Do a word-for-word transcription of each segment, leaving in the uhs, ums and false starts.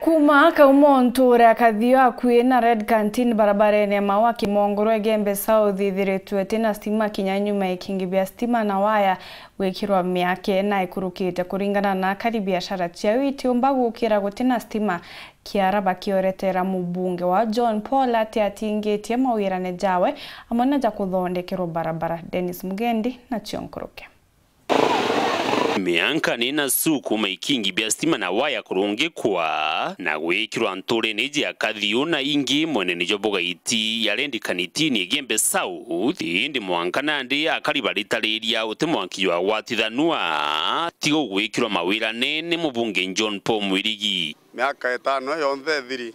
Kuuma Kaumo ntuura ya Kathio akui na Red Canteen barabarene ya Maua Kimongoro Igembe South ithiritwe iti na stima kinya nyuma ya ikingi bia stima na waya gwikirwa miaka ina ikurukite. Kuringana na akari, biashara ciao itiumba gukira guti na stima, kiara bakioretera mubunge wa John Paul ati atingitie mawirane jawe amwe na ja kuthondekerwa barabara. Dennis Mugendi na cio nkuruke. Mianka ni na suku maikingi bia stima na waya kurungikwa na gwikirwa nturene iji ya Kathio na ingi mwenene jwa Bugaiti ya Red Canteen Igembe South, indi mwanka nandi akari baritariria uti mwanki jwa gwatithanua tiga gwikirwa mawirane ni mubunge John Paul Mwirigi. Miaka itano yonthe ithiri,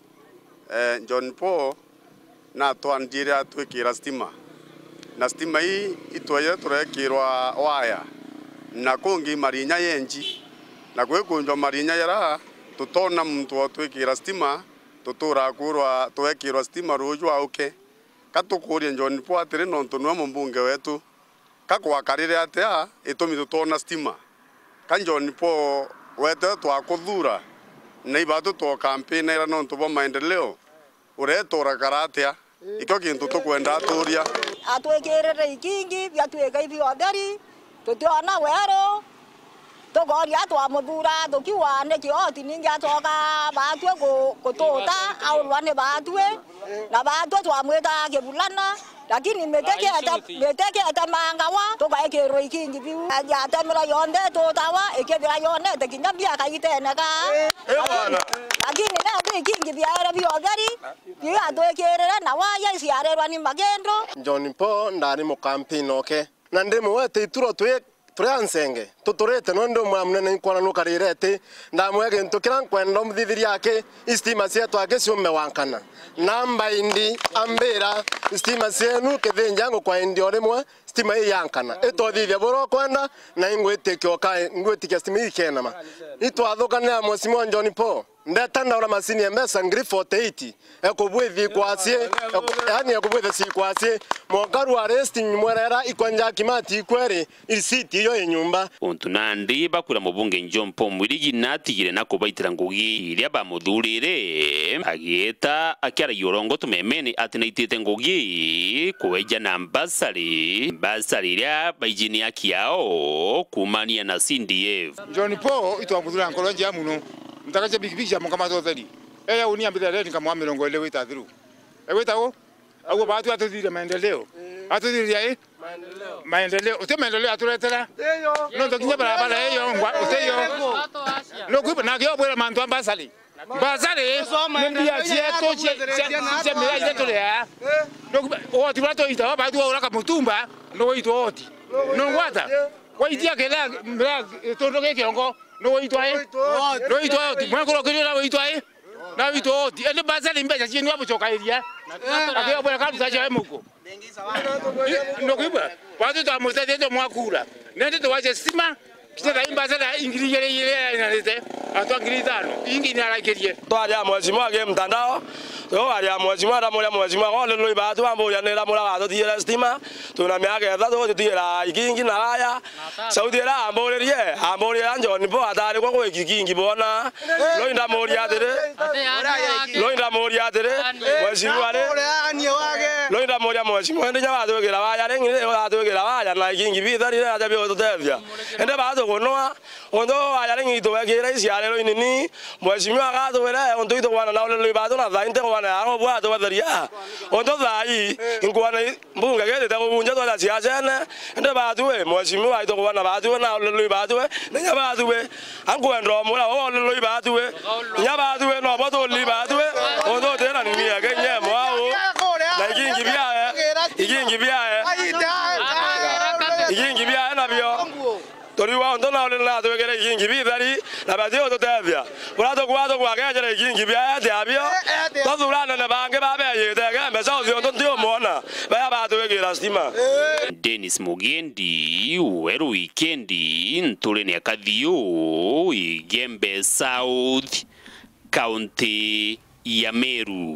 eh, John Paul natwandire atwikira stima. Na stima ii itweje turekirwa waya, na kungi marinya yenji. Na gwikunjwa marinya jara, tutona muntu wa utwikira stima, tuturaa kwirwa twekirwa stima ruuju auke. Ka tukuurie John Paul atiri, nontu niwe mubunge wetu, ka gwakarire atia itumi tutoona stima? Ka John Paul wete twakuthuura, na ibaatu twokampinaira nontu bwa maendeleo, ureeta urakara atia? Ikio kintu tukwenda atuuria. Atwikirire ikingi biatwika ibi utheri, tutiona weru, tukoria twamuthuura tukiuga niki oti ningi acoka baatue ku-, kutuuta, aurwa ni baatue, na baatue twamwita kibulana, lakini miti kiete, miti kiete mangawa, tugaikirwa ikingi biu. Yatemera yonthe tuutawa, ikethira yonete kinya mbia kaitene ka. Lakini netu ikingi biaere bia utheri, biu atwikirire na waya iciarirwa ni magindu. John Paul ndari mukampini oke, na ndimwete ituro twi turi a ncenge, tuturite nwe ndi umwe a munene inkwona nukarire ati, ndamwira gintu kiria nkwenda umuthithirie aki, i stima cietu aki ciume wankana. Na mbaindi ambira, stima cienu kithinja ngukwaindia o rimwe, stima ii yankana. Itothithia buria ukwenda, na ingwitikia uka-, ngwitikia stima ii ikenama. Itwathukanira Mheshimiwa John Paul. Ndeta ndaura macini ya mbeca ngiri forty eight, ekubwithia ikwasi, eku-, yaani ekubwithia ciikwasi. Mwanka rwa resti mwerera ikwa njaki mati ikweri, irisiti iyo i nyumba. Untu nandi bakwira mubunge John Paul Mwirigi natigire na kubaitira ngugi iria bamuthurire, agiita akiaragia urongo tumemene ati naitite ngugi kweja na mbasari, mbasari iria baiji ni aki ao kuumania na C D F. John Paul itwamuthura nkoro njia muno. Ntaka cia bigibigi cia mukama totheri. Eya uni ambire reni kamwa mirongo iri wita thiru. Egwita u? Aguo baatu atuthire maendeleo. Atuthire i? Maendeleo. Uti maendeleo aturetera? Nontu kinya barabara iyo ngwa, uti yo. Nukwigua, nake obwira mantu a mbasari. Mbasari ni mbia cietu cia, cia, cia miraa iria turia. Nukwigua, ugoti buria tuitawa baatu ura kamutumba, nuwitwa ugoti. Nungwata? Waitia kila miraa gitundu gi kiongo, nuwitwa i? Nuwitwa ugoti. Mwekuru ukiria na witwa i? Na witwa ugoti. Indi mbasari mbeca cienu abucokairia. Akiobwira karuta cia muko. Nukwigua? Baatu twamutethitie mwakura. Nende tuwache stima, kinya thaa ii mbasari ingiri igiri igiri inarite, atwa ngiri ithano. Ingi inarakirie. Twaria mheshimiwa ki mtandao. Twaria mheshimiwa, ndamuria mheshimiwa, kwa uliloi baatu amburia nira mura watutiire stima. Twina miaka ithatu tutigira ikingi na waya. Sauti iria amburirie, amburiria John Paul atari kwa gwiki kingi bona. Loi ndamuria atiri, loi ndamuria atiri, mheshimiwa ri? Loi ndamuria mheshimiwa, indi nya batwigira waya ri, ri batwigira waya na ikingi bithari ri aja biututethia. Indi batugunwa, untu waya ri ng'itugekira iciariro inini, mheshimiwa agatwire, untu itugwana na uliloi batu na thaa inti gwana ya robo atugetheria. Untu thaa ii, nkwana i-, Mbunge gitite kugunja twaja ciacene, indi baatue, mheshimiwa, itukuona baatue, na uliloi baatue, na inya baatue. Ankwenda umura, o uliloi baatue, inya baatue, no bo tulili baatue, untu utina nini yake, inya mwau, na ikingi biae, ikingi biae, ikingi biae nabio. Turiuga untu na uri natwikire ikingi bitheri, na bati ututethia. Buria tukwaa tukwakejera ikingi bia ete abio. Twathura anene bangi babeyite Igembe South untu ntiumwona. Baya batwikira stima. Dennis Mugendi, Weru Wikendi, nturene ya Kathiu, Igembe South, kaunti ya Meru.